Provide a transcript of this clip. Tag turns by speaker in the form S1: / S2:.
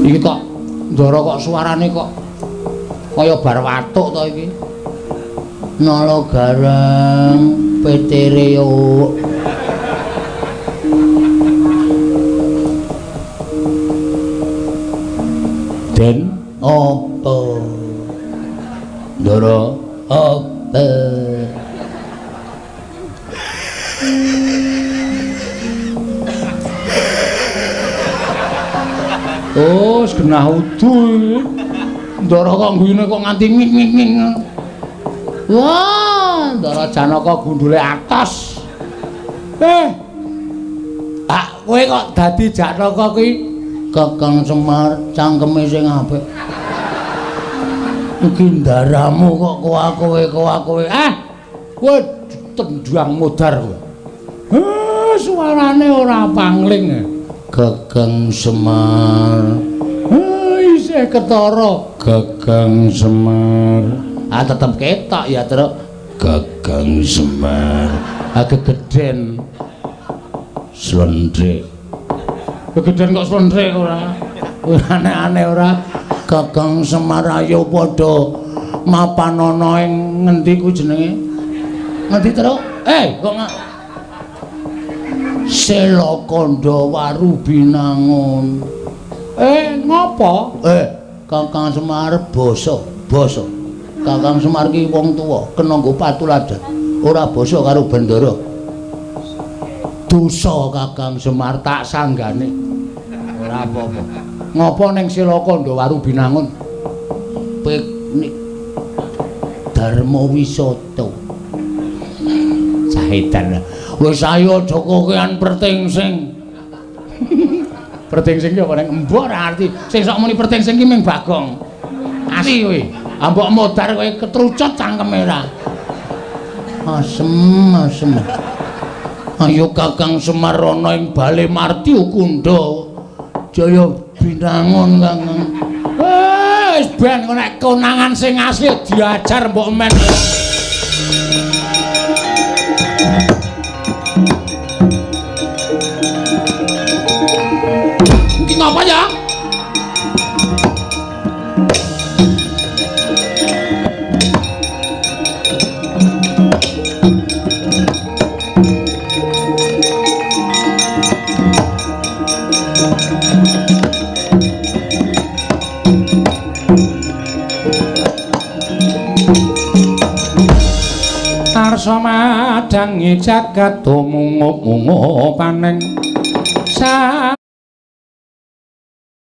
S1: Iki kok Ndara kok suarane kok kaya bar watuk to iki. Nala gareng petere yo. Den apa? Ndara apa? Oh, genah udu. Ndara kok ngguyune kok nganti ngik-ngik. Wah, Ndara Janaka gundule atos. Ah, kowe kok dadi Janaka kuwi? Kakang Semar cangkeme sing apik. Iki ndaramu kok kowe. Ah, kowe tendang modar kowe. Suarane ora pangling. Kakang Semar. Isih ketara Kakang Semar. Ah, tetep ketok ya, Truk. Kakang Semar. Ah, gegeden. Slendrik. Gegeden kok slendrik ora? Aneh-aneh ora. Kakang Semar ayo padha mapanana ing ngendi ku jenenge? Ngendi, Truk? Kok Selakandha Waru Binangun. Ngopo? Kakang Semar basa, basa. Kakang Semar ki wong tuwa, kena nggo patuladan. Ora basa karo Bendara. Dosa Kakang Semar tak sanggane. Ora apa-apa. Ngopo ning Selakandha Waru Binangun? Piknik Dharma Wisata. Cahedan. Wis ayo aja kokean pertingsing. Pertingsing ki apa ning mbok ora ngerti. Sing sok muni pertingsing ki ming Bagong. Asli kowe. Ambok modar kowe ketrucut cangkeme ora. Asem, asem. Ayo Kakang Semar ana ing Bale Marti Kunda. Jaya Binangun Kakang. Wis ben kok nek konangan sing asli diajar mbok men. Iki ngapa ya?
S2: Arsa madangi jagat tumungup-mungup paning.